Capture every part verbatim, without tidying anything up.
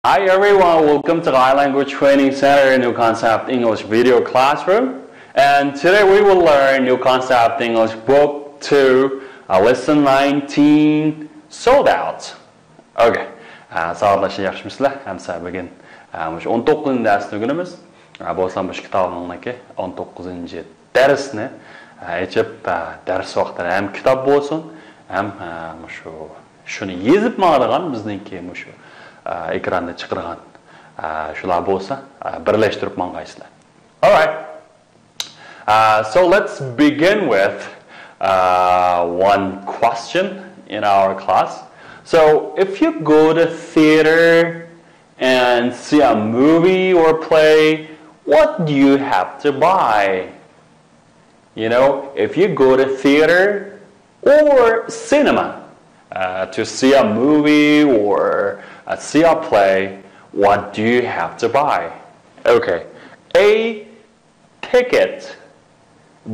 Hi everyone, welcome to Thai Language Training Center New Concept English Video Classroom. And today we will learn New Concept English Book two, uh, Lesson nineteen, Sold Out. Okay. Ә, сағатлашын яхшымысызлар? Әмса бүгін, ә, мыш он тоғызыншы дәрісті өңініміз. Ә, болсам мыш кітабыңныңки он тоғызыншы дәрісіне, ә, ечіп, ә, дәріс вақытта әм кітап болсын, әм, ә, мышу, шуны езіп мағырған біздіңки мышу, ә, экранда чықырған, ә, шула болса, ә, бірлестіріп маңғайсызлар. All right. Uh, so let's begin with, uh, one question in our class. So if you go to theater and see a movie or play, what do you have to buy? You know, if you go to theater or cinema, uh, to see a movie or, uh, see a play, what do you have to buy? Okay. A, ticket.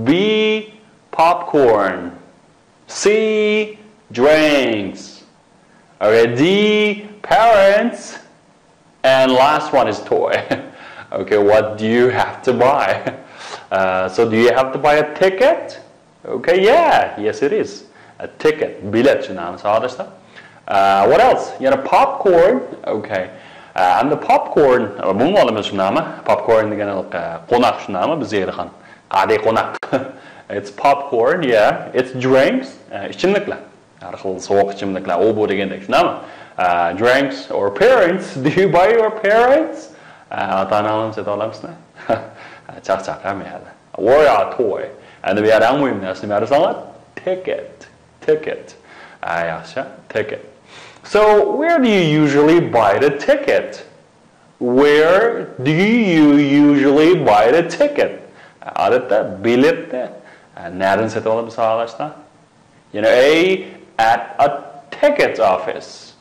B, popcorn. C, drinks. Okay, D, parents. And last one is toy. Okay, what do you have to buy? Uh, so do you have to buy a ticket? Okay, yeah, yes it is. A ticket, билет шунамы, сағадаштар. Uh, what else? Yana popcorn. Okay. Uh, and the popcorn, uh, bunu alamız şunamı? Popcorn degen, uh, qonak şunamı? Biz yeydigan. Qade qonak. It's popcorn, yeah. It's drinks, uh, ichimliklar. Har xil sovuq ichimliklar, u bu degandek, shundaymi? Uh, drinks or parents? Do you buy your parents? Uh, ota-onanglarni sotib olamizmi? Chaq chaq, hamma yerda. Or a toy. Endi bu yerda eng muhim narsa nima desangiz? Ticket. Ticket. Ha, yaxshi, ticket. So, where do you usually buy the ticket? Where do you usually buy the ticket? Odatda biletni, uh, nereden sotib olamiz, savollashda? You know, A, at a ticket office.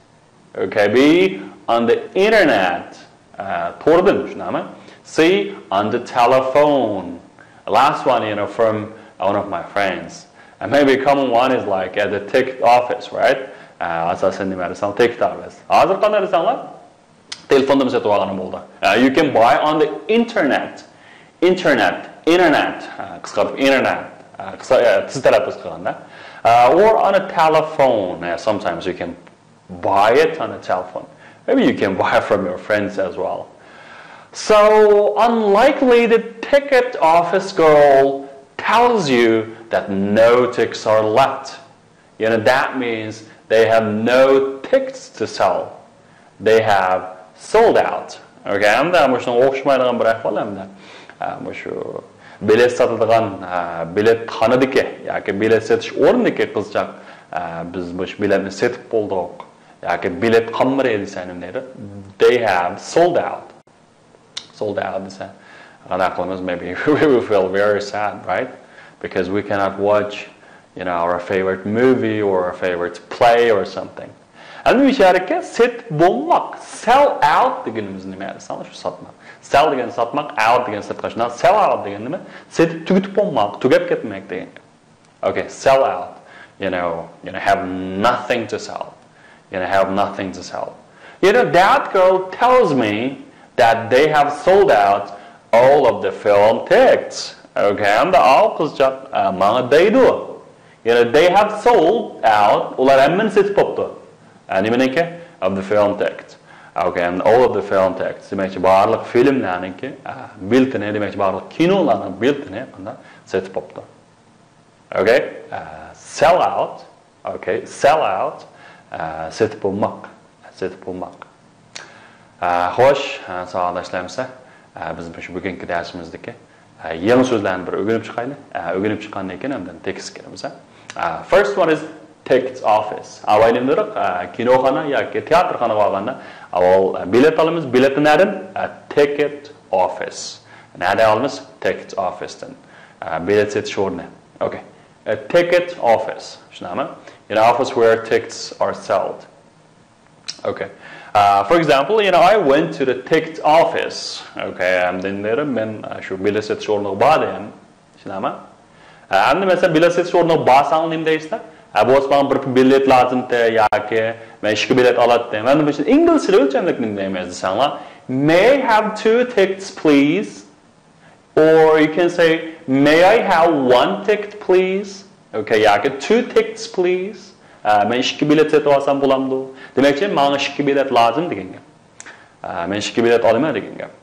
Okay, B, on the internet. Uh, tordan, shundaymi? C, on the telephone. Last one, you know, from one of my friends. And maybe common one is like at the ticket office, right? Uh, asosan nima desam, ticket office. Hozir qanday desanglar? Telefonda sotib olgani bo'ldi. Uh, you can buy on the internet. Internet, internet, uh, qisqartib internet, uh, qisqa, uh, tiz talaffuz qilganda. Uh, or on a telephone. Uh, sometimes you can buy it on a telephone. Maybe you can buy it from your friends as well. So, unlikely the ticket office girl tells you that no tickets are left. You know, that means they have no tickets to sell. They have sold out. Okay, hamda bu shunga o'xshamaydigan bir ahvol hamda. Ha, bu shu bilet sotadigan, ha, biletxonadagi yoki bilet sotish o'rnidagi qizchaq, ha, "Biz bu biletni sotib bo'ldik" yoki "Bilet qolmadi" desa, nima deydi? They have sold out. Sold out desa, qanaqa qilamiz? Maybe we will feel very sad, right? Because we cannot watch, you know, our favorite movie or our favorite play or something. Endi bu yerga sotib bo'lmoq, sell out deganimiz nima? Sal shu sotmoq. Sell degan sotmoq, out degan sirtqa shundan. Sell out degan nima? Sotib tugatib bo'lmoq, tugab ketmak degan. Okay, sell out. You know, you know, have nothing to sell. You know, have nothing to sell. You know, that girl tells me that they have sold out all of the film tickets. Okay, endi u qizchaq, uh, manga deydi. You know, they have sold out, ular hammani sotib bo'libdi. Uh, nimaniki? Of the film tickets. Okay, and all of the film tickets. Demakchi, barliq filmlarniki, uh, biletini, demakchi, barliq kinolarning biletini qanday sotib bo'libdi. Okay? Uh, sell out. Okay, sell out. Uh, sotib bo'lmoq. Sotib bo'lmoq. Uh, xo'sh, uh, savob tashlaymiz. Uh, biz shu bugungi darsimizdagi, uh, yangi so'zlarni bir o'rganib chiqaylik. Uh, o'rganib chiqqandan keyin undan tekstga kiramiz. Uh, first one is tickets office. Avval endi, uh, kinoxona yoki teatrxonaga borganda avval, uh, bilet olamiz. Biletni nereden? Uh, ticket office. Nereden olamiz? Ticket office'dan. Uh, bilet sotish o'rni. Okay. A ticket office. Shundaymi? You know, office where tickets are sold. Okay. Uh, for example, you know, I went to the ticket office. Okay, endi men, uh, shu bilet sotish o'rniga bordim. Shundaymi? Uh, endi masalan, bilet sotish o'rniga borsang nima deysizlar? ھە، بولسا ماڭا بىر بېلەت لازىمتى ياكى مەن ئىككى بېلەت ئالاتتىم. مەن بۇ ئىنگلىزچە ئۆلچەملىك نېمە دەيمىز دېسەڭلار، may I have two tickets please? Or you can say, may I have one ticket please? Okay, ياكى two tickets please. ئە، مەن ئىككى بېلەت سېتىپ ئالسام بولامدۇ؟ دېمەكچى، ماڭا ئىككى بېلەت لازىم دېگەن گەپ. ئە، مەن ئىككى بېلەت ئالىمەن دېگەن گەپ.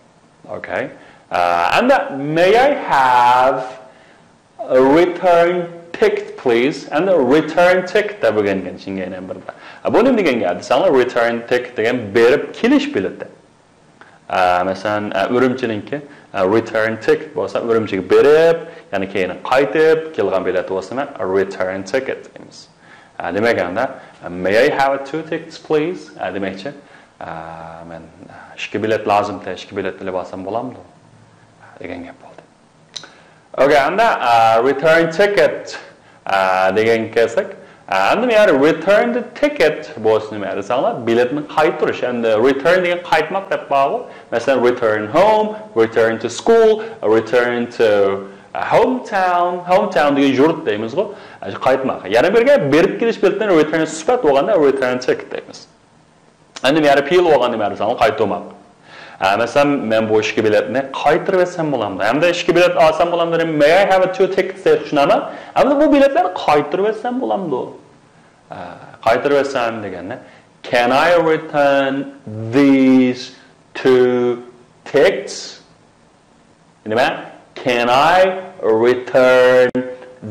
Okay. ئە، ئەمدى may I have a return ticket please? ئەمدى return ticket دەپ ئۆگەنگەن چىڭگەينەن بىردە. ئە، بۇ نېمە دېگەن گەپ دېسەڭلار، return ticket دېگەن بېرىپ كېلىش بېلىتى. ئە، مەسىلەن، ئە، ئۈرۈمچىنىڭكى، ئە، return ticket بولسا ئۈرۈمچىگە بېرىپ، يەنە كېيىن قايتىپ كېلىدىغان بېلەت بولسا، مەن return ticket دەيمىز. ئە، دېمەك، ئەمدى، may I have two tickets please؟ ئە، دېمەكچى، ئە، مەن، ئە، ئىككى بېلەت لازىمتى، ئىككى بېلەت ئېلىپ ئالسام بولامدۇ؟ دېگەن گەپ بولدى. Okay، ئەمدى، ئە، return ticket، ئە، دېگەنگە كەلسەك، ئە، ئەمدى يەنە return the ticket بولسا نېمە دېسەڭلار، بېلەتنى قايتۇرۇش. ئەمدى return دېگەن قايتماق دەپ بارغۇ. مەسىلەن، return home، return to school، return to، ئە، hometown، hometown دېگەن يۇرت دەيمىزغۇ. ئە، قايتماق. يەنە بىرگە بېرىپ كېلىش بېلىتىنى return سۈپەت بولغاندا return ticket دەيمىز. ئەمدى مەن پېئىل بولغان نېمە دېسەڭلار، قايتۇرماق. ئە، مەسىلەن، مەن بۇ ئىككى بېلەتنى قايتۇرۇۋەتسەم بولامدۇ؟ ھەمدە ئىككى بېلەت ئالسام بولامدۇ؟ May I have two tickets دەيدۇ، شۇنداقمۇ؟ ئەمدى بۇ بېلەتلەرنى قايتۇرۇۋەتسەم بولامدۇ؟ ئە، قايتۇرۇۋەتسەم دېگەندە، can I return these two tickets؟ نېمە؟ Can I return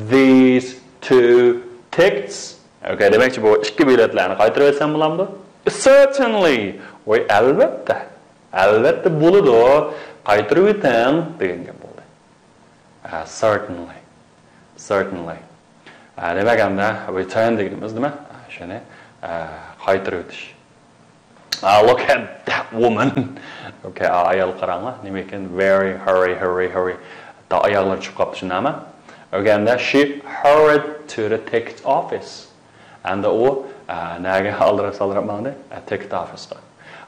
these two tickets? Okay، دېمەكچى، بۇ ئىككى بېلەتلەرنى قايتۇرۇۋەتسەم بولامدۇ؟ Certainly. ۋاي، ئەلۋەتتە. ئەلۋەتتە بولىدۇ. قايتۇرۇۋېتىڭ دېگەن گەپ بولدى. ئە، certainly. Certainly. ئە، دېمەك، ئەمدى return دېگىنىمىز نېمە؟ ئە، شۇنى، ئە، قايتۇرۇۋېتىش. ئا، look at that woman. Okay، ئا، ئايال قاراڭلار. نېمە ئىكەن؟ Very hurry, hurry, hurry. تا ئاياغلىرى چۈشۈپ قاپتۇ، شۇنداقمۇ؟ Okay، ئەمدى she hurried to the ticket office. ئەمدى ئۇ، ئا، نەگە ئالدىراپ سالدىراپ ماڭدى؟ ئا، ticket officeقا.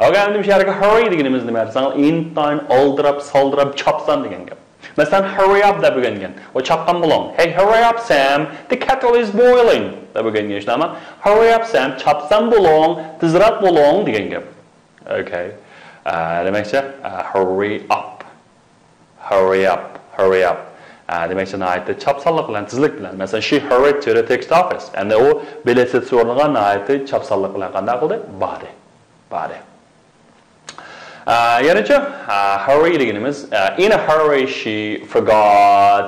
Okay، ئەمدى مۇشۇ يەردىكى hurry دېگىنىمىز نېمە دېسەڭ، ئىنتايىن ئالدىراپ، سالدىراپ، چاپسان دېگەن گەپ. مەسىلەن، hurry up دەپ ئۆگەنگەن. ئۇ چاپقان بولۇڭ. Hey, hurry up, Sam. The kettle is boiling. دەپ ئۆگەنگەن، شۇنداقمۇ؟ Hurry up, Sam. چاپسان بولۇڭ، تېزراق بولۇڭ دېگەن گەپ. Okay. ئە، دېمەكچى، ئە، hurry up. Hurry up, hurry up. ئە، دېمەكچى، ناھايىتى چاپسانلىق بىلەن، تېزلىك بىلەن. مەسىلەن، she hurried to the ticket office. ئەمدى ئۇ بېلەت سېتىش ئورنىغا ناھايىتى چاپسانلىق بىلەن قانداق قىلدى؟ باردى. باردى. ئە، يەنىچۇ، ئە، hurry دېگىنىمىز، ئە، in a hurry she forgot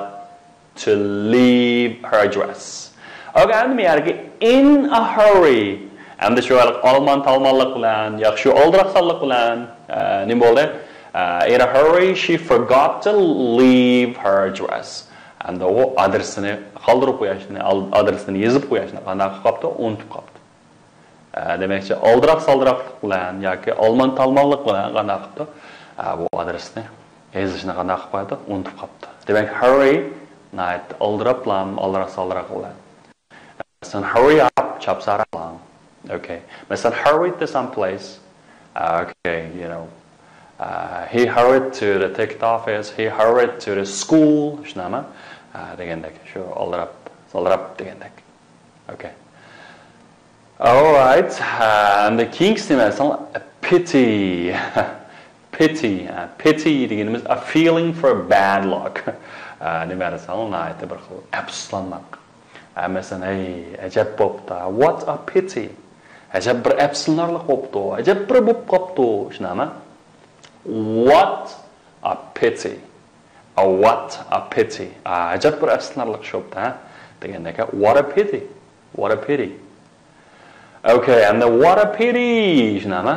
to leave her address. Okay، ئەمدى بۇ يەردىكى in a hurry. ئەمدى شۇ ھېلىقى ئالمان تالمانلىق بىلەن، ياكى شۇ ئالدىراقسانلىق بىلەن، ئە، نېمە بولدى؟ ئە، in a hurry she forgot to leave her address. ئەمدى ئۇ ئادرېسىنى قالدۇرۇپ قويۇشنى، ئال-، ئادرېسىنى يېزىپ قويۇشنى قانداق قىلىپ قاپتۇ؟ ئۇنتۇپ قاپتۇ. ئە، دېمەكچى، ئالدىراق سالدىراقلىق بىلەن ياكى ئالمان تالمانلىق بىلەن قانداق قىپتۇ؟ ئە، بۇ ئادرېسنى يېزىشنى قانداق قىلىپ قويدى؟ ئۇنتۇپ قاپتۇ. دېمەك، hurry ناھايىتى ئالدىراپلا، ئالدىراق سالدىراق بىلەن. مەسىلەن، hurry up، چاپسانراق بول. Okay. مەسىلەن، hurry to some place. ئە، okay، you know. ئە، he hurried to the ticket office, he hurried to the school. شۇنداقمۇ؟ ئە، دېگەندەك، شۇ ئالدىراپ، سالدىراپ دېگەندەك. Okay. All right. ئە، ئەمدى كېيىنكىسى نېمە دېسەڭ، pity. Pity. ئە، pity دېگىنىمىز a feeling for bad luck. ئە، نېمە دېسەڭ، ناھايىتى بىر خىل ئەپسۇسلانماق. ئە، مەسىلەن، ھەي، ئەجەب بوپتۇ. What a pity. ئەجەب بىر ئەپسۇسلىنارلىق بوپتۇ. ئەجەب بىر بوپ قاپتۇ. شۇنداقمۇ؟ What a pity. A what a pity. ئە، ئەجەب بىر ئەپسۇسلىنارلىق ئىش بوپتۇ، ھە؟ دېگەندەك، what a pity. What a pity. Okay، ئەمدى what a pity. شۇنداقمۇ؟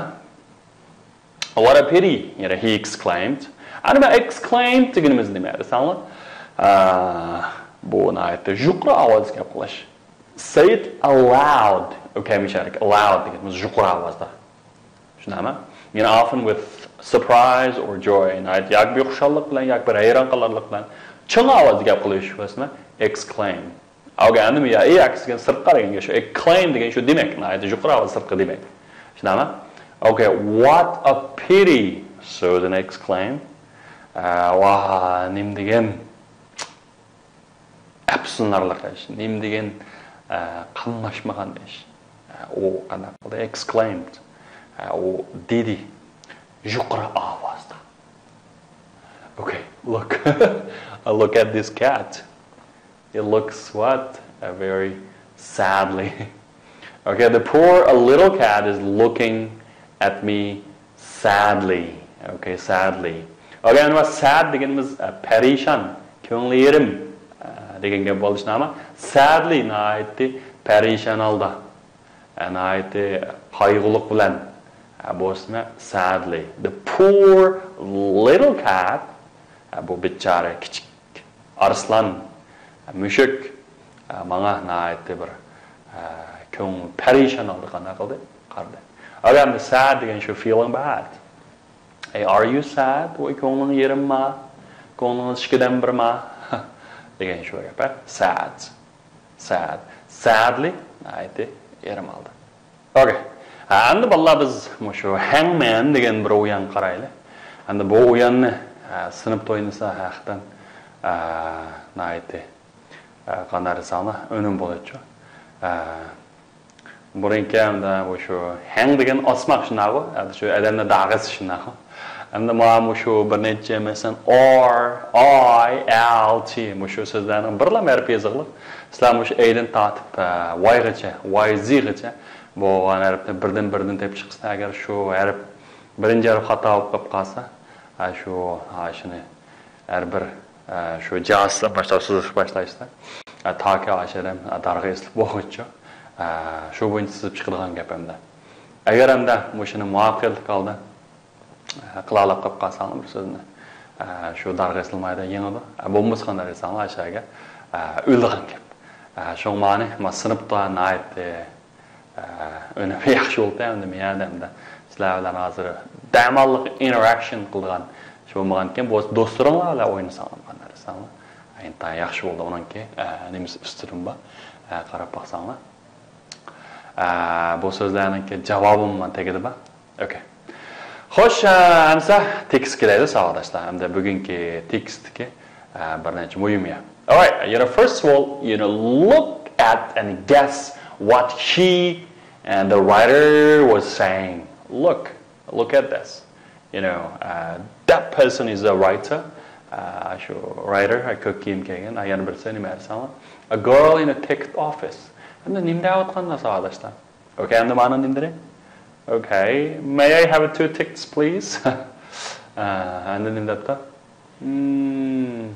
What a pity. يەنە he exclaimed. ئەنە مەن exclaimed دېگىنىمىز نېمە دېسەڭلار؟ ئە، بۇ ناھايىتى يۇقىرى ئاۋازدا گەپ قىلىش. Say it aloud. Okay، مۇشۇ يەردىكى aloud دېگىنىمىز يۇقىرى ئاۋازدا. شۇنداقمۇ؟ يەنە often with surprise or joy. ناھايىتى ياكى بىر خۇشاللىق بىلەن، ياكى بىر ھەيران قالارلىق بىلەن چىڭ ئاۋازدا گەپ قىلىش بولسىمۇ، exclaim. Okay، ئەمدى يا، ئى ئەكسىگە سىرتقا دېگەنگە شۇ، ئە، claim دېگەن شۇ دېمەك، ناھايىتى يۇقىرى ئاۋاز سىرتقا دېمەك. شۇنداقمۇ؟ Okay، what a pity! Susan exclaimed. ئە، ۋاھ، نېمە دېگەن ئەپسۇسلىنارلىق ئىش، نېمە دېگەن ئە، قاملاشمىغان ئىش. ئە، ئۇ قانداق قىلدى؟ Exclaimed. ئە، ئۇ دېدى. يۇقىرى ئاۋازدا. Okay, look. Look at this cat. It looks what? Uh, very sadly. Okay, the poor uh, little cat is looking at me sadly. Okay, sadly. Okay, ئەمدى sad دېگىنىمىز ئە، پەرىشان، كۆڭلى يېرىم ئە، دېگەن گەپ بولۇشىنى، ئەمما sadly ناھايىتى پەرىشان ھالدا، ئە، ناھايىتى قايغۇلۇق بىلەن ئە، بولسىمۇ sadly. The poor little cat. ئە، بۇ بىچارە كىچىك ئارسلان، مۈشۈك، ماڭا ناھايىتى بىر، ئە، كۆڭلى پەرىشان ھالدا قانداق قىلدى؟ قارىدى. ئەمدى sad دېگەن شۇ feeling bad. Hey, are you sad? ۋاي، كۆڭلۈڭ يېرىمما؟ كۆڭلۈڭ ئىككىدىن بىرما؟ دېگەن شۇ گەپ، ھە؟ Sad. Sad. Sadly ناھايىتى يېرىم ھالدا. Okay. ھە، ئەمدى بالىلار بىز مۇشۇ Hangman دېگەن بىر ئويۇنغا قارايلى. ئەمدى بۇ ئويۇننى، ھە، سىنىپتا ئوينىسا ھەقىقەتەن، ھە، ناھايىتى، ھە، قانداق دېسەڭلار، ئۈنۈم بولىدۇ. ھە، بۇرۇنقى ئەمدى مۇشۇ ھەڭ دېگەن ئاسماق شۇنداقغۇ؟ ئەمدى شۇ ئادەمنى داغىسى شۇنداقغۇ؟ ئەمدى مانا مۇشۇ بىر نەچچە، مەسىلەن، R، I، L، T، مۇشۇ سۆزلەرنىڭ بىرلا ھەرپى يېزىقلىق. سىلەر مۇشۇ A دىن تارتىپ، ھە، Y غىچە، Y Z غىچە بولغان ھەرپنى بىردىن بىردىن تېپىپ چىقىسىلەر. ئەگەر شۇ ھەرپ، بىرىنچى ھەرپ خاتا بولۇپ قېلىپ قالسا، ھە، شۇ، ھە، شۇنى ھەر بىر، ئە، شۇ جاسىسلار باشلاپ سىزىشقا باشلايسىلەر. ئە، تاكى ئاشۇ ئادەم، ئە، دارغا ئېسىلىپ بولغۇچە، ئە، شۇ بويىچە سىزىپ چىقىدىغان گەپ ئەمدى. ئەگەر ئەمدى مۇشۇنى مۇۋەپپەقىيەتلىك ھالدا، ئە، قىلالاپ قېلىپ قالساڭلار بىر سۆزنى، ئە، شۇ دارغا ئېسىلمايدۇ، يېڭىدۇ. ئە، بولمىسا قانداق دېسەڭلار ئاشۇ يەرگە، ئە، ئۆلىدىغان گەپ. ئە، شۇڭا مانا، ما سىنىپتا ناھايىتى ئە، ئۈنۈمى ياخشى بولدى ئەمدى مەن يەردە ئەمدى. سىلەر بىلەن ھازىر دەماللىق interaction قىلىدىغان ئىش بولمىغانكەن، بولسا دوستلىرىڭلار بىلەن ئوينىساڭلار، قانداق دېسەڭلار. ئىنتايىن ياخشى بولدى ئۇنىڭكى، ئە، نېمىسى ئۈستىدىن بار. ئە، قاراپ باقساڭلار. ئە، بۇ سۆزلەرنىڭكى جاۋابىمۇ مانا تېگىدە بار. Okay. خوش، ئە، ئەمسە تېكىست كېلەيلى، ساۋاقداشلار. ئەمدى بۈگۈنكى تېكىستتىكى ئە، بىر نەچچە مۇھىم يەر. Alright, you know, first of all, you know, look at and guess what he and the writer was saying. Look, look at this. You know, uh, that person is a writer. ئە، شۇ writer، ئە، كۆك كىيىم كىيگەن، ئە، يەنە بىرسى نېمە دېسەڭلار؟ A girl in a ticket office. ئەمدى نېمە دەۋاتقان ساۋاقداشلار؟ Okay, ئەمدى مانا نېمە دېدى؟ Okay, may I have two tickets, please? ئە، ئەمدى نېمە دەپتۇ؟ Hmm.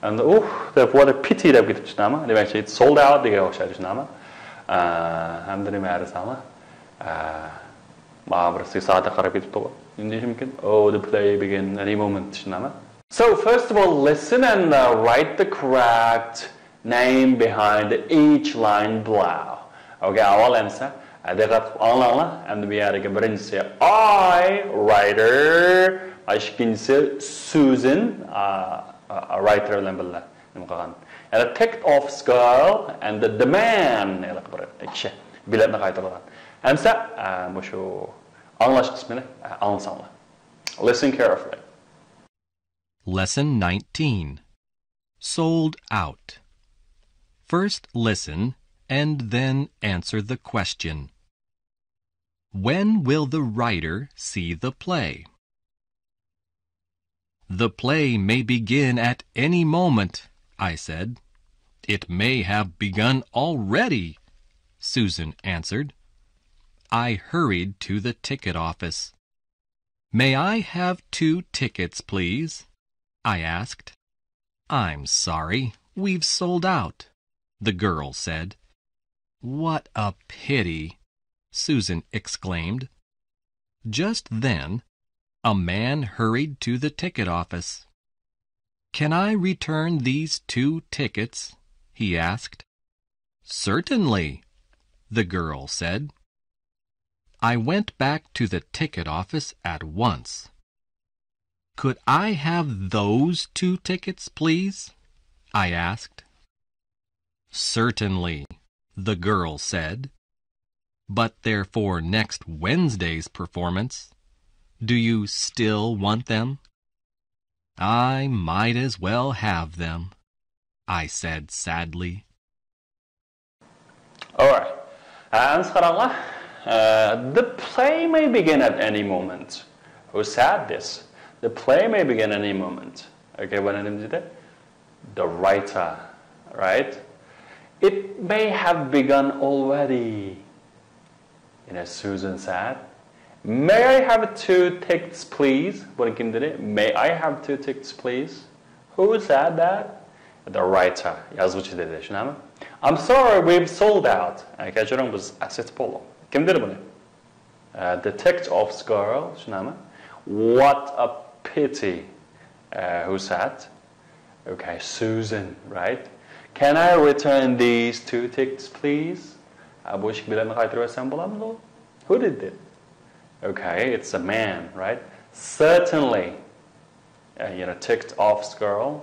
ئەمدى ئۇھ دەپ، what a pity دەپ كېتىپتۇ، شۇنداقمۇ؟ دېمەكچى، it's sold out دېگەن ئوخشايدۇ، شۇنداقمۇ؟ ئە، ئەمدى نېمە دېسەڭلار؟ ئە، مانا بىرسى سائەتكە قاراپ كېتىپتۇ. نېمە دېيىشى مۇمكىن؟ Oh, the play begin any moment، شۇنداقمۇ؟ So, first of all, listen and, uh, write the correct name behind each line below. Okay, ئاۋۋال ئەمسە، ئە، دىققەت قىلىپ ئاڭلاڭلار. ئەمدى بۇ يەردىكى بىرىنچىسى I، writer، ئىككىنچىسى Susan، ئە، ئە، writer بىلەن بىللە نېمە قىلغان. يەنە ticket office girl and the man، ھېلىقى بىر كىشى بېلەتنى قايتۇرغان. ئەمسە، ئە، مۇشۇ ئاڭلاش قىسمىنى، ئە، ئاڭلىساڭلار. Listen carefully. Lesson nineteen. Sold out. First listen and then answer the question. When will the writer see the play? The play may begin at any moment, I said. It may have begun already, Susan answered. I hurried to the ticket office. May I have two tickets, please? I asked. I'm sorry, we've sold out, the girl said. What a pity, Susan exclaimed. Just then, a man hurried to the ticket office. Can I return these two tickets? He asked. Certainly, the girl said. I went back to the ticket office at once. Could I have those two tickets, please? I asked. Certainly, the girl said. But they're for next Wednesday's performance. Do you still want them? I might as well have them, I said sadly. Alright. ئەمسە قاراڭلار. Uh, the play may begin at any moment. Who said this? The play may begin any moment. Okay, بۇنى نېمە دېدى؟ The writer, right? It may have begun already. You know, Susan said, "May I have two tickets, please?" بۇنى كىم دېدى؟ "May I have two tickets, please?" Who said that? The writer. يازغۇچى دېدى، شۇنداقمۇ؟ "I'm sorry, we've sold out." ئە، كەچۈرۈڭ، بىز سېتىپ بولدۇق. كىم دېدى بۇنى؟ ئە، the ticket office girl، شۇنداقمۇ؟ "What a pity." ئە، who said? Okay, Susan, right? "Can I return these two tickets, please?" ئە، بۇ ئىككى بېلەتنى قايتۇرۇۋەتسەم بولامدۇ؟ Who did it? Okay, it's a man, right? Certainly. Uh, you know, ticket office girl.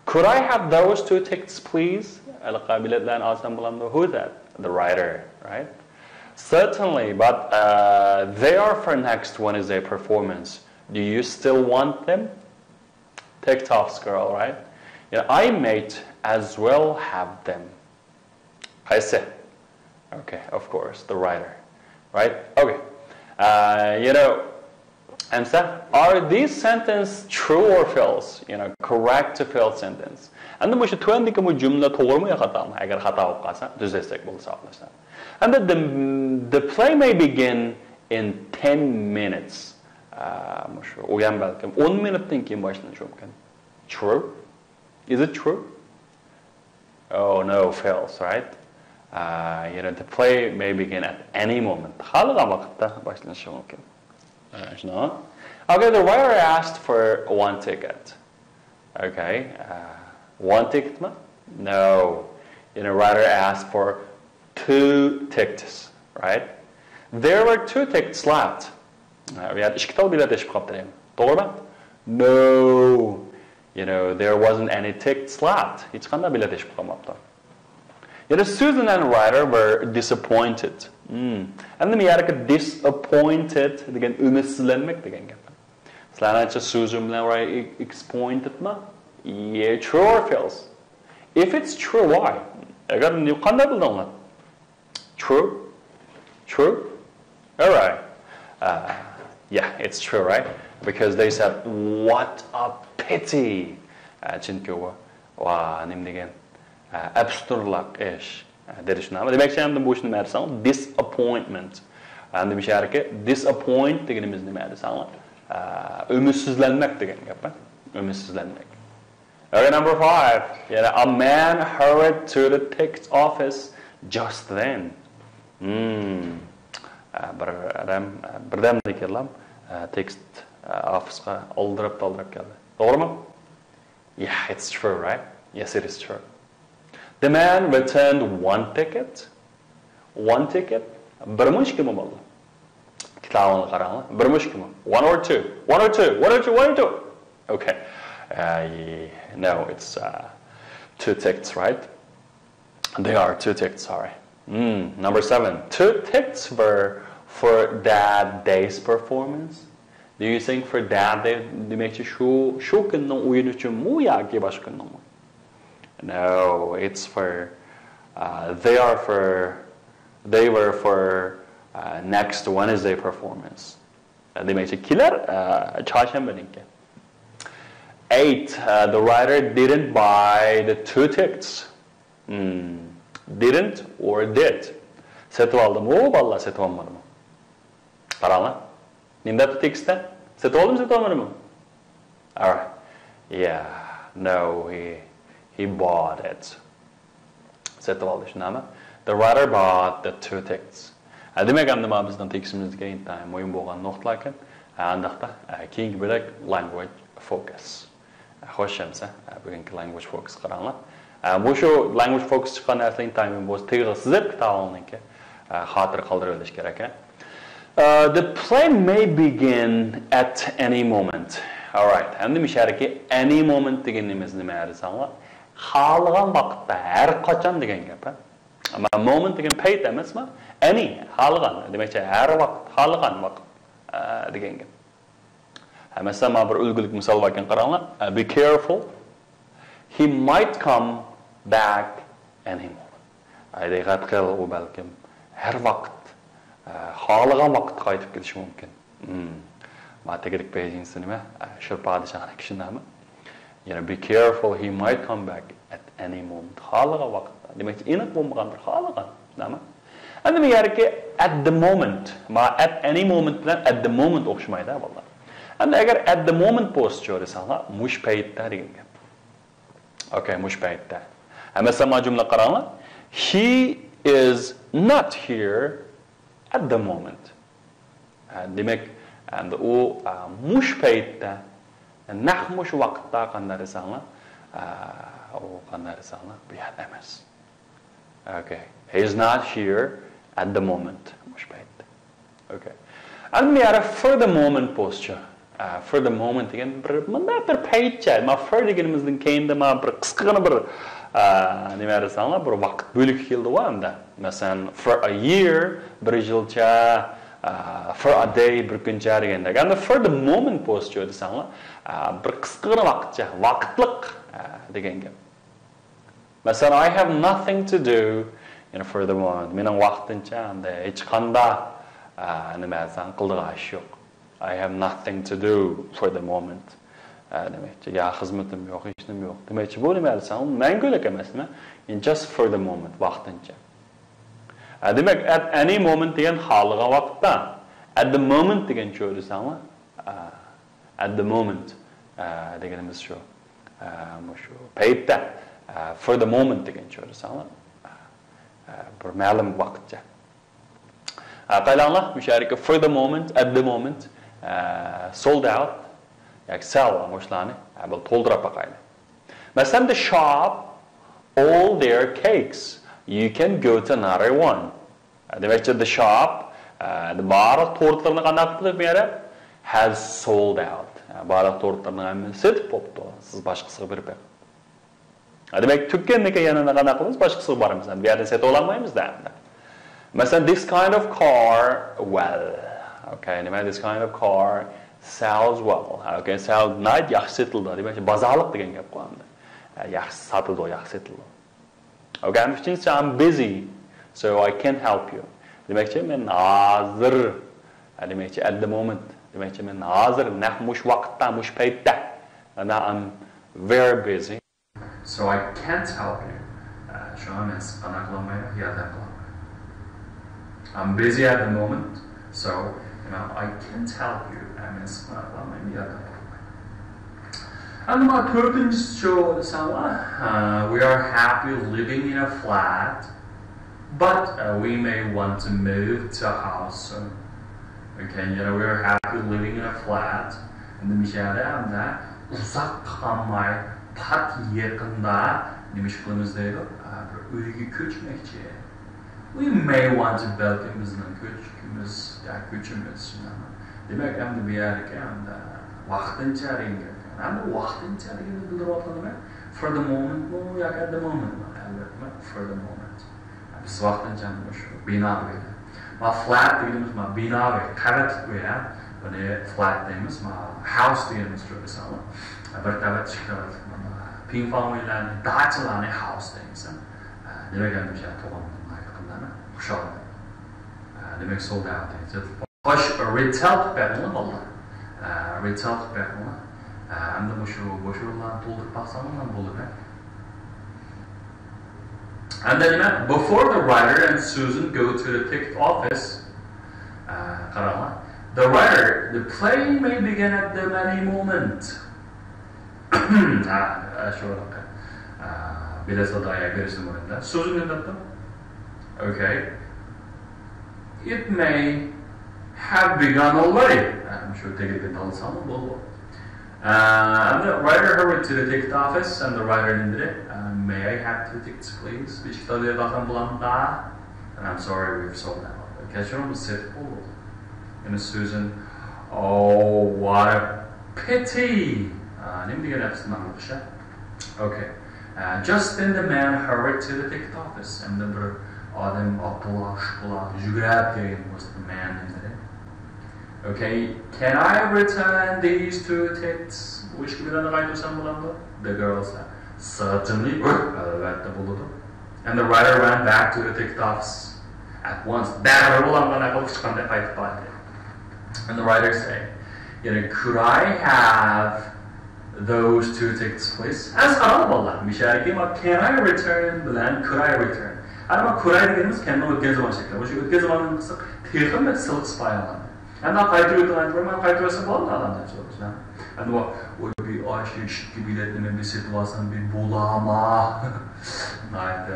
"Could I have those two tickets, please?" ھېلىقى بېلەتلەرنى ئالسام بولامدۇ؟ Who that? The writer, right? Certainly, but uh, they are for next Wednesday performance. Do you still want them? Ticket office girl, right? You know, I might as well have them. I see. Okay, of course, the writer, right? Okay. Uh, you know, ئەمسە، are these sentence true or false? You know, correct to false sentence. ئەمدى مۇشۇ تۆۋەندىكى بۇ جۈملە توغرىمۇ يا خاتامۇ؟ ئەگەر خاتا بولۇپ قالسا، تۈزەتسەك بولدى، ساغلاشسا. ئەمدى the, the play may begin in ten minutes. ئە، مۇشۇ ئويۇن بەلكىم ئون مىنۇتتىن كېيىن باشلىنىشى مۇمكىن. True? Is it true? Oh no, false, right? Uh, you know, the play may begin at any moment. خالىغان ۋاقىتتا باشلىنىشى مۇمكىن. ئە، شۇنداقمۇ؟ Okay, the writer asked for one ticket. Okay, uh, one ticketمۇ? No. You know, writer asked for two tickets, right? There were two tickets left. ئە، ئۇ يەردە ئىككى تال بېلەت ئېشىپ قاپتۇ دەيمەن. توغرىمۇ؟ No. You know, there wasn't any tickets left. ھېچقانداق بېلەت ئېشىپ قالماپتۇ. You know, Susan and writer were disappointed. Hmm. ئەمدى بۇ يەردىكى disappointed دېگەن ئۈمىدسىزلەنمەك دېگەن گەپ. سىلەرنىڭچە Susan بىلەن writer disappointedمۇ? Yeah, true or false? If it's true, why? ئەگەر قانداق بىلدىڭلار؟ True? True? Alright. Uh, yeah, it's true, right? Because they said, "What a pity." ئە، چۈنكى ئۇ، ۋا، نېمە دېگەن، ئە، ئەپسۇسلىق ئىش، ئە، دېدى شۇنداقمۇ؟ دېمەكچى، ئەمدى بۇ ئىشنى نېمە دېسەڭ، disappointment. ئەمدى مۇشۇ يەردىكى disappoint دېگىنىمىز نېمە دېسەڭلار، ئە، ئۈمىدسىزلەنمەك دېگەن گەپ، ھە؟ ئۈمىدسىزلەنمەك. Okay, number five. يەنە a man hurried to the ticket office just then. Hmm. ئە، بىر ئادەم، ئە، بىردەمدىكىنلا، ئە، تىكېت، ئە، ئوفىسقا ئالدىراپ-تالدىراپ كەلدى. توغرىمۇ؟ Yeah, it's true, right? Yes, it is true. The man returned one ticket. One ticket. بىرمۇ ئىككىمۇ بولدى؟ كىتابىڭىزغا قاراڭلار. بىرمۇ ئىككىمۇ؟ One or two? One or two? One or two? One or two? Okay. Uh, no, it's uh, two tickets, right? They are two tickets, sorry. Hmm, number seven. Two tickets were for that day's performance. Do you think for that day, دېمەكچى شۇ، شۇ كۈننىڭ ئويۇنى ئۈچۈنمۇ ياكى باشقا كۈننىڭمۇ؟ No, it's for, uh, they are for, they were for uh, next Wednesday performance. دېمەكچى كېلەر، ئە، چارشەنبىنىڭكى. Eight, uh, the writer didn't buy the two tickets. Hmm. Didn't or did? سېتىۋالدىمۇ، بالىلار، سېتىۋالمىدىمۇ؟ قاراڭلار. نېمە دەپتۇ تېكىستتە؟ سېتىۋالدىمۇ، سېتىۋالمىدىمۇ؟ Alright. Yeah. No, he, he bought it. سېتىۋالدى، شۇنداقمۇ؟ The writer bought the two tickets. ھە، دېمەك، ئەمدى مانا بىزنىڭ تېكىستىمىزدىكى ئىنتايىن مۇھىم بولغان نۇقتىلاركەن. ھە، ئانداقتا، ھە، كېيىنكى بۆلەك language focus. ھە، خوش ئەمسە، ھە، بۈگۈنكى language focus قاراڭلار. ھە، مۇشۇ language focus چىققان نەرسىلەر ئىنتايىن مۇھىم بولسا، تېگىغا سىزىپ كىتابىڭىزنىڭكى، ھە، خاتىرە قالدۇرۇۋېلىش كېرەك، ھە. Uh, the play may begin at any moment. Alright. ئەمدى مۇشۇ يەردىكى any moment دېگىنىمىز نېمە دېسەڭلار؟ خالىغان ۋاقىتتا، ھەر قاچان دېگەن گەپ، ھە؟ ئەمما moment دېگەن پەيت ئەمەسمۇ؟ Any، خالىغان. دېمەكچى، ھەر ۋاقىت، خالىغان ۋاقىت، ئە، دېگەن گەپ. ھە، مەسىلەن، مانا بىر ئۈلگىلىك مىسال باركەن، قاراڭلار. ئە، be careful. He might come back any moment. دىققەت قىل، ئۇ بەلكىم ھەر ۋاقىت، ئە، خالىغان ۋاقىتتا قايتىپ كېلىشى مۇمكىن. مم. ما تېگىدىكى پەيزىڭسى نېمە؟ ئە، شىر پادىشاھنىڭ كىشى نامى. يەنە be careful, he might come back at any moment. خالىغان ۋاقىتتا. دېمەكچى، ئېنىق بولمىغاندۇر، خالىغان. نېمە؟ ئەمدى بۇ يەردىكى at the moment. ما at any moment بىلەن at the moment ئوخشىمايدۇ، بالىلار. ئەمدى ئەگەر at the moment بولسىچۇ دېسەڭلار، مۇشۇ پەيتتە دېگەن گەپ. ئوكەي، مۇشۇ پەيتتە. ھە، مەسىلەن، مانا جۈملە قاراڭلار. He is not here at the moment. ھە، دېمەك، ئەمدى ئۇ، ئە، مۇشۇ پەيتتە، نەق مۇشۇ ۋاقىتتا قانداق دېسەڭلار، ئە، ئۇ قانداق دېسەڭلار، بۇ يەردە ئەمەس. ئوكەي. He is not here at the moment. مۇشۇ پەيتتە. ئوكەي. ئەمدى يەنە for the moment بولسىچۇ. ئە، for the moment دېگەن بىر، مۇنداق بىر پەيتچە. ما for دېگىنىمىزدىن كېيىندە ما بىر قىسقىغىنا بىر، ئە، نېمە دېسەڭلار، بىر ۋاقىت بۆلىكى كېلىدىغۇ ئەمدى. مەسىلەن، for a year، بىر يىلچە، ئە، for a day، بىر كۈنچە دېگەندەك. ئەمدى for the moment بولسىچۇ دېسەڭلار، ئە، بىر قىسقىغىنا ۋاقىتچە، ۋاقىتلىق، ئە، دېگەن گەپ. مەسىلەن، I have nothing to do، يەنى for the moment. مېنىڭ ۋاقتىنچە ئەمدى ھېچقانداق، ئە، نېمە دېسەڭ، قىلىدىغان ئىش يوق. I have nothing to do for the moment. ئە، دېمەكچى، يا خىزمىتىم يوق، ھېچنېمە يوق. دېمەكچى، بۇ نېمە دېسەڭ، مەڭگۈلۈك ئەمەس، نېمە؟ In just for the moment، ۋاقتىنچە. ئە، دېمەك، at any moment دېگەن خالىغان ۋاقىتتا. At the moment دېگەنچۇ دېسەڭلار، ئە، at the moment، ئە، دېگىنىمىز شۇ. ئە، مۇشۇ پەيتتە، ئە، for the moment دېگەنچۇ دېسەڭلار، ئە، بىر مەلۇم ۋاقىتچە. ئە، قاراڭلار، مۇشۇ يەردىكى for the moment، at the moment، ئە، sold out ياكى sell، مۇشۇلارنى، ئە، بىر تولدۇرۇپ باقايلى. مەسىلەن، the shop, all their cakes. You can go to another one. دېمەكچى، the shop، ئە، بارلىق تورتلىرىنى قانداق قىلدى بۇ يەردە؟ Has sold out. ئە، بارلىق تورتلىرىنىڭ ھەممىسى سېتىپ بوپتۇ. سىز باشقىسىغا بېرىپ بېقىڭ. ئە، دېمەك، تۈگىگەندىن كېيىن يەنە قانداق قىلىمىز؟ باشقىسىغا بارىمىز. ئەمدى بۇ يەردىن سېتىۋالالمايمىز-دە ئەمدى. مەسىلەن، this kind of car, well, okay، نېمە، this kind of car sells well. Okay، sells، ناھايىتى ياخشى سېتىلىدۇ. دېمەك، بازارلىق دېگەن گەپقۇ ئەمدى. ئە، ياخشى ساتىدۇ، ياخشى سېتىلىدۇ. Okay، ئەمدى ئۈچىنچىسى، I'm busy, so I can't help you. دېمەكچى، مەن ھازىر، دېمەكچى، at the moment. دېمەكچى، مەن ھازىر، نەق مۇشۇ ۋاقىتتا، مۇشۇ پەيتتە. And I'm very busy. So I can't help you. شۇڭا مەن سىزگە قانداق قىلالمايمەن، ياردەم قىلالمايمەن. I'm busy at the moment, so, you know, I can't help you. مەن سىزگە قانداق قىلالمايمەن، ياردەم قىلالمايمەن. ئەمما تۆتىنچىسى شۇ دېسەڭلار، uh, we are happy living in a flat, but, uh, we may want to move to a house soon. Okay, you know, we are happy living in a flat. ئەمدى مۇشۇ يەردە ئەمدى ئۇزاق قالماي، پات يېقىندا نېمە ئىش قىلىمىز دەيدۇ؟ ئە، بىر ئۆيگە كۆچمەكچى. We may want to، بەلكىم بىزنىڭ كۆچكۈمىز، يا كۆچىمىز، شۇنداقمۇ؟ دېمەك، ئەمدى بۇ يەردىكى ئەمدى ۋاقتىنچە دېگەن گەپ. ئەمدى ۋاقتىنچە دېگەننى بىلدۈرۈۋاتقان نېمە؟ For the moment مۇ ياكى at the moment مۇ؟ ئەلۋەتتە، for the moment. بىز ۋاقتىنچە مۇشۇ بىنا ئۆيدە. ما flat دېگىنىمىز ما بىنا ئۆي، قەۋەتلىك ئۆي، ھە. بۇنى flat دەيمىز، ما house دېگىنىمىز شۇ مىسالى. بىر قەۋەت، ئىككى قەۋەتلىك مانا پىڭفاڭ ئۆيلەرنى، داچىلارنى house دەيمىز، ھە. نېمە دېگەن مۇشۇ تۇغۇلدىم، خۇشال. دېمەك، sold out دەيمىز. خوش، retell قىلىپ بېرىڭلار بالىلار. ئە، retell قىلىپ بېرىڭلار. ئە، ئەمدى مۇشۇ بوش ئورۇنلارنى تولدۇرۇپ باقساڭلار بولىدۇ. ئەمدى نېمە؟ Before the writer and Susan go to the ticket office. ئە، قاراڭلار. The writer, the play may begin at the any moment. ھە، شۇ ھەققە. ئە، بېلەت سودا يا بېرىشنى مۇرەددە. سۆزۈم نېمە دەپتۇ؟ Okay. It may have begun already. ئە، شۇ تېگىدىن تاللىساڭمۇ بولىدۇ. ئە، and the writer hurried to the ticket office and the writer نېمە دېدى؟ ئە، May I have two tickets, please? بىر ئىككى تال بېرىپ باقسام بولامدا؟ And I'm sorry, we've sold out. كەچۈرۈڭ، بىز سېتىپ بولدۇق. يەنە سۆزۈم، Oh, what a pity! ئا، نېمە دېگەن ئەپسۇسلىنارلىق ئىش، ھە؟ Okay. ئا، just then the man hurried to the ticket office. ئەمدى بىر ئادەم ئاپپىلا، شۇپپىلا يۈگۈرۈپ كەلگەن بولسا، the man نېمە دېدى؟ Okay, can I return these two tickets? بۇ ئىككى بىلەننى قايتۇرسام بولامدۇ? The girl said. Certainly, ئەلۋەتتە بولىدۇ. And the writer ran back to the ticket office at once. دەررۇ ئۇلارغا نەقىل قىلىشقاندەك قايتىپ باردى. And the writer said, you know, could I have those two tickets, please? ئەز قاراڭ بالىلار، مىشەرىكى ما can I return بىلەن could I return. ئەنە ما could I دېگىنىمىز كەننىڭ ئۆتكەن زامان شەكلى. مۇشۇ ئۆتكەن زاماننى قىلساق تېخىمۇ سىلىق سىپايىلىنىدۇ. ئەنە قايتۇرۇۋېتىڭ، ئەنە ما قايتۇرۇۋەتسە بولدى ئادەمدە. ئەنە ۋاي بىر ئاشۇ ئىككى بېلەتنى مەن بېسىپ ئالسام بىر بولامۇ؟ ناھايىتى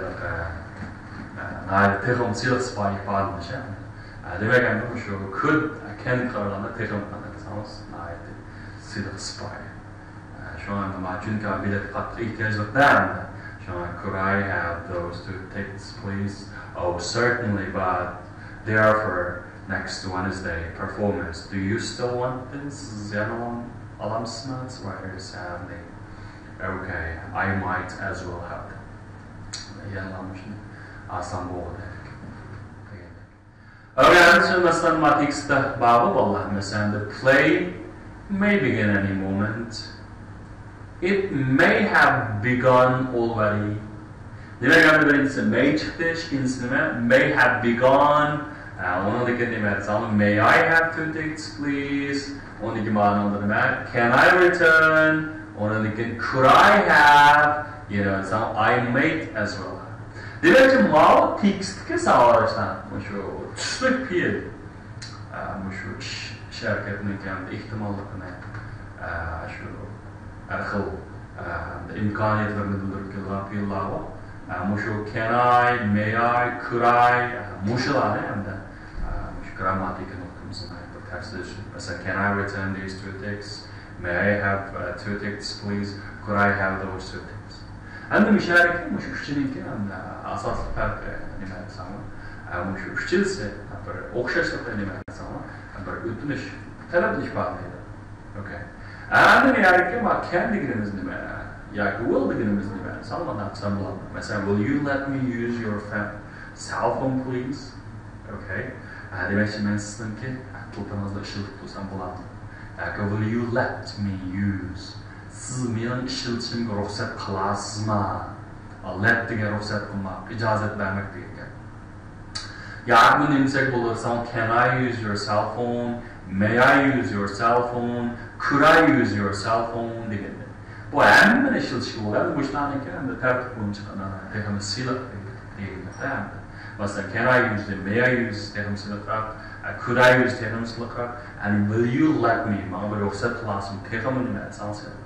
ناھايىتى تېخىمۇ سىلىق سىپايى ئىپادىلىنىش. دېمەك ئەمدى مۇشۇ could، can قارىغاندا تېخىمۇ قانداق دېسىڭىز ناھايىتى سىلىق سىپايى. شۇڭا ئەمدى ما چۈنكى بېلەتكە قاتتىق ئېھتىياجلىق دە ئەمدى. شۇڭا could I have those two tickets, please? Oh, certainly, but they are for next Wednesday performance. Do you still want them? سىز يەنە ئالامسىزمۇ؟ Writer sadly. Okay, I might as well have them. يەنە مۇشۇنى ئالسام بولغۇدەك. Okay، مەسىلەن، ما تېكىستتا بارغۇ بالىلار. مەسىلەن، the play may begin any moment. It may have begun already. دېمەك، ئەمدى بىرىنچىسى may چىقتى، ئىككىنچىسى نېمە؟ May have begun. ئە، ئۇنىڭدىن كېيىن نېمە دېسەڭ، may I have two tickets, please? ئۇنىڭدىن كېيىن مانا نېمە؟ Can I return? ئۇنىڭدىن كېيىن could I have؟ يەنە دېسەڭ، I might as well. دېمەكچى، ماۋۇ تېكىستتىكى ساۋاقداشلار، مۇشۇ تۈسلۈك پېئىل، ئە، مۇشۇ ئىش، ئىش ھەرىكەتنىڭ ئېھتىماللىقىنى، ئە، شۇ ھەر خىل، ئە، ئىمكانىيەتلىرىنى بىلدۈرۈپ كېلىدىغان پېئىللارغۇ. ئە، مۇشۇ can I, may I, could I، ئە، مۇشۇلارنى ئەمدى، ئە، مۇشۇ گرامماتىكا نۇقتىمىزدىن بىر تەرسلىشىپ، مەسىلەن، can I return these two tickets? May I have, uh, two tickets, please? Could I have those two tickets? ئەمدى مۇشەرىكى مۇشۇ ئۈچىنىڭكى ئەمدى ئاساسلىق پەرقى نېمە دېسەڭلار؟ ئە، مۇشۇ ئۈچىلىسى بىر ئوخشاشلىقى نېمە دېسەڭلار؟ بىر ئۆتۈنۈش، تەلەپنى ئىپادىلەيدۇ. Okay. ئەمدى مۇشەرىكى ما can دېگىنىمىز نېمە؟ ياكى will دېگىنىمىز نېمە؟ ساڭلار نەقسەن بولامدۇ؟ مەسىلەن، will you let me use your phone, cell phone, please? Okay. ئە، دېمەكچى، مەن سىزنىڭكى تېلېفونىڭىزنى ئىشلىتىپ تۇرسام بولامدۇ؟ ياكى will you let me use؟ سىز مېنىڭ ئىشلىتىشىمگە رۇخسەت قىلارسىزما؟ ئا، let دېگەن رۇخسەت قىلماق، ئىجازەت بەرمەك دېگەن گەپ. ياكى بۇنى نېمە دېسەك بولىدۇ؟ Can I use your cell phone? May I use your cell phone? Could I use your cell phone؟ دېگەندەك. بۇ ھەممىنى ئىشلىتىشكە بولىدۇ. مۇشۇلارنىڭكى ئەمدى تەرتىپ بويىچە تېخىمۇ سىلىق دېگەن گەپ ئەمدى. مەسىلەن، can I use دە، may I use تېخىمۇ سىلىقراق، could I use تېخىمۇ سىلىقراق، and will you let me، ماڭا بىر رۇخسەت قىلارسىڭ تېخىمۇ نېمە دېسەڭ سىلىق.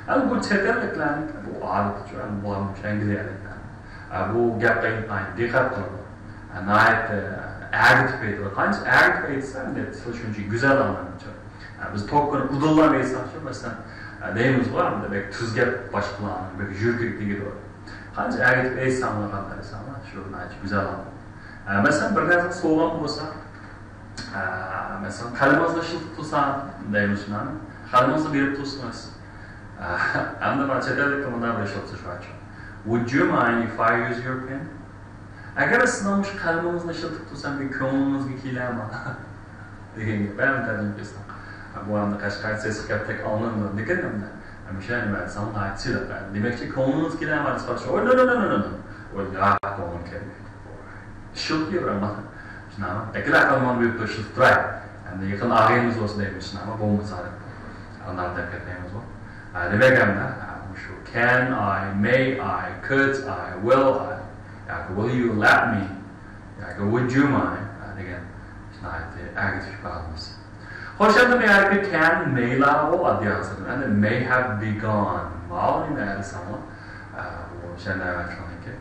ئەمدى بۇ چەت ئەللىكلەرنىڭكى بۇ ئادىتى شۇ، ئەمدى بۇلارمۇ شۇ ئەنگلىيەلىكلەر. ئە، بۇ گەپكە ئىنتايىن دىققەت قىلىدۇ. ئە، ناھايىتى ئەگىتىپ ئېيتىدۇ. قانچە ئەگىتىپ ئېيتسا، ئەمدى تىل شۇنچە گۈزەل ئاڭلىنىدۇ. ئە، بىز توككىنى ئۇدۇللاپ ئېيتساقچۇ، مەسىلەن، ئە، دەيمىزغۇ، ئەمدى بەك تۈز گەپ باشقىلارنىڭ بەك يۈرىكىگە تېگىدۇ. قانچە ئەگىتىپ ئېيتساڭلار، قانداق دېسەڭلار، شۇ ناھايىتى گۈزەل ئاڭلىنىدۇ. ئە، مەسىلەن، بىر نەرسە سوۋغام بولسا، ئە، مەسىلەن، قەلىمىڭىزنى ئىشلىتىپ تۇرسام دەيمىز شۇنداقمۇ؟ قەلىمىڭىزنى بېرىپ تۇرسىڭىز. ئە، ئەمدى مانا چەت ئەللىكتە مۇنداق بىر ئىشلىتىش بارچۇ. Would you mind if I use your pen? ئەگەر سىزنىڭ مۇشۇ قەلىمىڭىزنى ئىشلىتىپ تۇرسام، بىر كۆڭلىڭىزگە كېلەرما؟ دېگەن گەپ. مەن تەرجىمە قىلسام. بۇ ئەمدى قەشقەر سېسىق گەپتەك ئاڭلىنىدۇ. لېكىن ئەمدى مۇشۇ نېمە دېسەڭ، ناھايىتى سىلىق. دېمەكچى، كۆڭلىڭىز كېلەرما دېسە، ئوي، نو، نو، نو. ئوي، ياق، كۆڭلۈم كەلمەيدۇ. شۇ يەر ئەمما. شۇنداقمۇ؟ بەكلا قالمىغان بىر تۇرۇشۇپ تۇراي. ئەمدى يېقىن ئاغىنىمىز بولسا دەيمىز، شۇنداقمۇ؟ بولمىسا دەپ. ئانداق دەپ كەتمەيمىزغۇ. ھە، دېمەك ئەمدى، ھە، مۇشۇ can I, may I, could I, will I ياكى will you let me ياكى would you mind، ھە، دېگەن ناھايىتى ئەگىتىپ ئىپادىلىنىش. خوش، ئەمدى بۇ يەردىكى can، may لارغۇ ئاددىي ھالسىدىن. ئەمدى may have begun. ماۋۇ نېمە دېسەڭلار، ئە، بۇ شەندەۋەنچىلىكنىڭكى.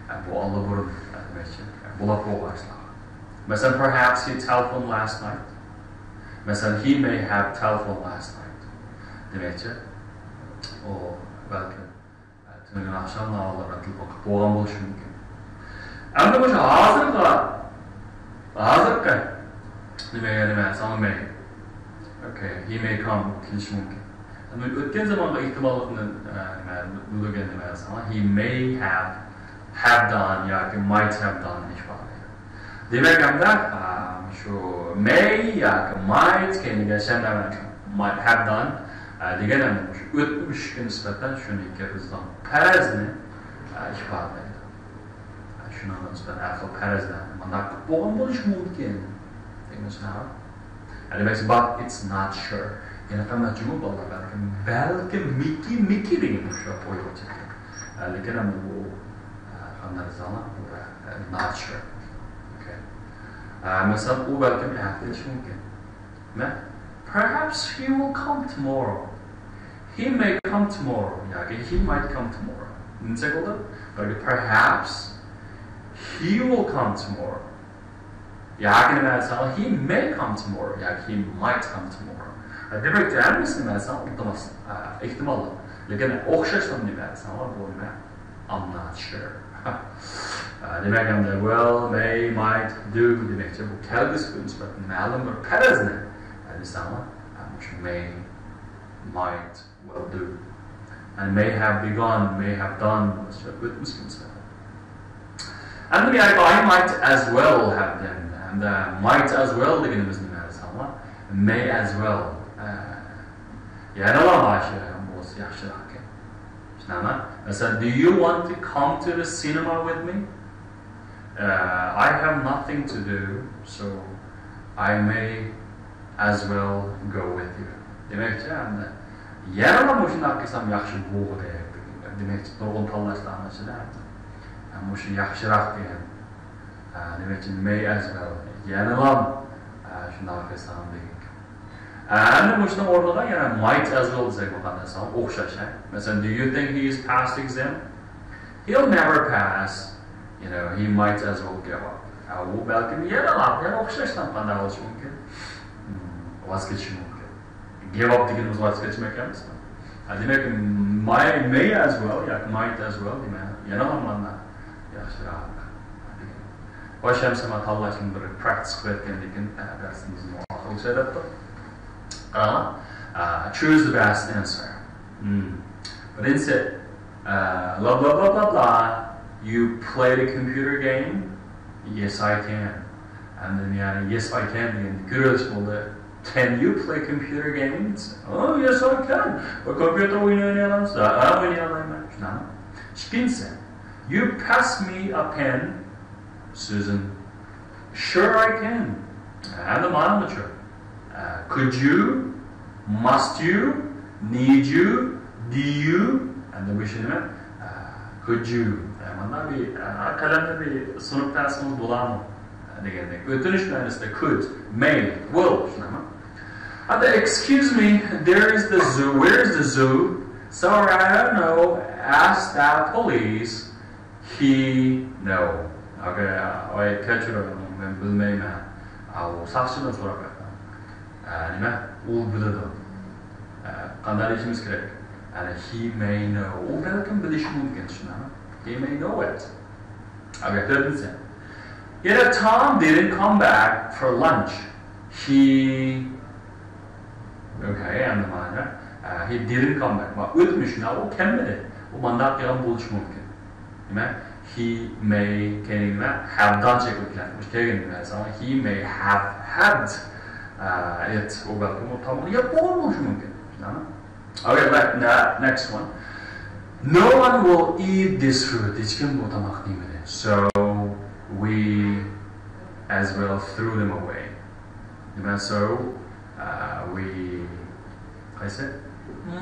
ئە، بۇ ئاللىبۇرۇن، ئە، دېمەكچى، ئە، بولاپ بولغان ئىشلار. مەسىلەن، perhaps he telephoned last night. مەسىلەن، he may have telephoned last night. دېمەكچى، ئۇ بەلكىم تۈنۈگۈن ئاخشام ناۋادا بىر تېلېفون قىلىپ بولغان بولۇشى مۇمكىن. ئەمدى مۇشۇ ھازىرغا، ھازىرقى نېمە، نېمە، ساڭا may. Okay, he may come، كېلىشى مۇمكىن. ئەمدى ئۆتكەن زامانغا ئېھتىماللىقنى، ئە، نېمە، بىلدۈرگەن نېمە، ساڭا he may have، have done ياكى might have done نى ئىپادىلەيدۇ. دېمەك، ئەمدى، ئە، شۇ may ياكى might كەينىگە شەندەۋەن might have done، ئە، دېگەن ئەمدى شۇ ئۆتمۈشكە نىسبەتەن شۇنىڭكى بىزنىڭ پەرەزنى، ئە، ئىپادىلەيدۇ. شۇنىڭغا نىسبەتەن ھەر خىل پەرەزلەرنى مۇنداق قىلىپ بولغان بولۇشى مۇمكىن دېگەن سوئال. دېمەك، but it's not sure. يەنە قىممەت جۇمۇ بالىلار بەلكىم، بەلكىم مىكى، مىكى دېگەن ئوخشاپ قويۇلغان. لېكىن ئەمما بۇ، ئە، قانداق دېسەڭلار، بۇ، ئە، not sure. ئوكەي. ئە، مەسىلەن، ئۇ بەلكىم ئەتە كېلىشى مۇمكىن. نە؟ Perhaps he will come tomorrow. He may come tomorrow. ياكى he might come tomorrow. نېمە دېسەك بولىدۇ؟ بەلكى perhaps he will come tomorrow. ياكى نېمە دېسەڭ، he may come tomorrow. ياكى he might come tomorrow. دېمەك، ھەممىسى نېمە دېسەڭ، ئىلتىماس، ئە، ئېھتىماللار. لېكىن ئوخشاشلا نېمە دېسەڭ، بۇ نېمە؟ I'm not sure. ئە، دېمەك، ئەمدى will، may، might، do دېمەكچى، بۇ كەلگۈسىگە نىسبەتەن مەلۇم بىر پەرەزنى، ئە، دېسەڭلار، ئە، مۇشۇ may، might، will do. And may have begun، may have done، مۇشۇ ئۆتمۈشكە نىسبەتەن. ئەمدى بۇ يەردە I might as well have been. ئەمدى might as well دېگىنىمىز نېمە دېسەڭلار؟ May as well. ئە، يەنىلا ماشۇ بولسا ياخشىراق ئىكەن. چۈشىنەمەن. مەسىلەن، do you want to come to the cinema with me? Uh, I have nothing to do, so I may as well go with you. دېمەكچى، ئەمدى يەنىلا مۇشۇنداق قىلسام ياخشى بولغۇدەك. دېمەكچى، نۇرغۇن تاللاشلارنىڭ ئىچىدە مۇشۇ ياخشىراق دېگەن. ئە، دېمەكچى، may as well. يەنىلا، ئە، شۇنداق قىلسام دېگەن گەپ. ئەمدى مۇشۇنىڭ ئورنىغا يەنە might as well دېسەك بولغان نەرسە ئوخشاش، ھە؟ مەسىلەن، do you think he is past exam? He'll never pass. You know, he might as well give up. ئە، ئۇ بەلكىم يەنىلا، يەنە ئوخشاشلا قانداق بولۇشى مۇمكىن؟ ھىم، ۋاز كېچىشى مۇمكىن. Give up دېگىنىمىز ۋاز كېچىشمەك ئەمەسمۇ؟ ھە، دېمەك، may، may as well ياكى might as well دېمە، يەنىلا مانا ياخشىراق دېگەن. خوش، ئەمسە ما تاللاشنى بىر practice قىلىۋەتكەندىن كېيىن، ئە، دەرسىمىزنى ئاخىرلىشايلى دەپتۇ. قاراڭلار. ئە، choose the best answer. ھىم. بىرىنچىسى، ئە، blah blah blah blah blah. You play the computer game? Yes, I can. ئەمدى يەنى yes, I can دېگەندە كۆرۈۋېلىش بولدى. Can you play computer games? Oh, yes, I can. بۇ كومپيۇتېر ئويۇنى ئوينىيالامسىز؟ ھە، ئوينىيالايمەن. شۇنداقمۇ؟ ئىككىنچىسى، you pass me a pen. سۈزۈن. Sure, I can. ئەمدى مانا مۇشۇ. ئە، could you, must you, need you, do you. ئەمدى مۇشۇ نېمە؟ ئە، could you. ئە، مانا بىر، ئە، قەلەمنى بىر سۇنۇپ بەرسىڭىز بولامۇ؟ ئە، دېگەندەك. ئۆتۈنۈش مەنىسىدە could, may, will. شۇنداقمۇ؟ ئەمدى excuse me, there is the zoo. Where is the zoo? Sorry, I don't know. Ask the police. He know. ئاكا، ئاي، كەچۈرۈڭ، مەن بىلمەيمەن. ئاۋۇ ساقچىدىن سوراپ بېقىڭ. ئە، نېمە؟ ئۇ بىلىدۇ. ئە، قانداق دېيىشىمىز كېرەك؟ يەنى he may know. ئۇ بەلكىم بىلىشى مۇمكىن، شۇنداقمۇ؟ He may know it. ئاكا، تۆتىنچىسى. يەنە Tom didn't come back for lunch. He Okay، ئەمدى مانا، ئە، he didn't come back. ما ئۆتمۈش، شۇنداق، ئۇ كەلمىدى. ئۇ مانداق قىلغان بولۇشى مۇمكىن. نېمە؟ He may، كەينىگە نېمە؟ Have done شەكلى كېلەتتى. مۇشۇ كەلگەن نېمە دېسەڭ، he may have had، ئە، it. ئۇ بەلكىم ئۇ تامىقنى يەپ بولغان بولۇشى مۇمكىن. شۇنداقمۇ؟ Okay, let, ne-، next one. No one will eat this food. ھېچكىم بۇ تاماقنى يېمىدى. So we as well threw them away. نېمە؟ So، ئە، we، قايسى؟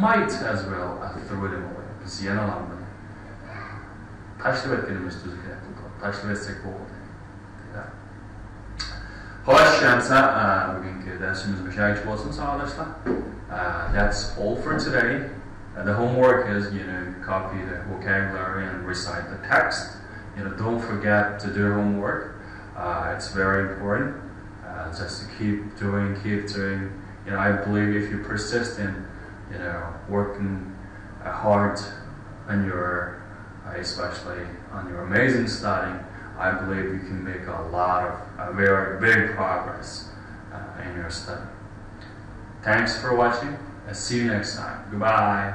Might as well، ئە، threw them away. بىز يەنىلا بۇنى تاشلىۋەتكىنىمىز تۈزۈكرەك بولىدۇ. تاشلىۋەتسەك بولغۇدەك. خوش، ئەمسە، ئە، بۈگۈنكى دەرسىمىز مۇشۇ يەرگىچە بولسۇن، ساۋاقداشلار. ئە، that's all for today. Uh, the homework is, you know, copy the vocabulary and recite the text. You know, don't forget to do homework. Uh, it's very important. Uh, just to keep doing, keep doing. You know, I believe if you persist in, you know, working, uh, hard on your, uh, especially on your amazing studying, I believe you can make a lot of, uh, very big progress, uh, in your study. Thanks for watching, and see you next time. Goodbye.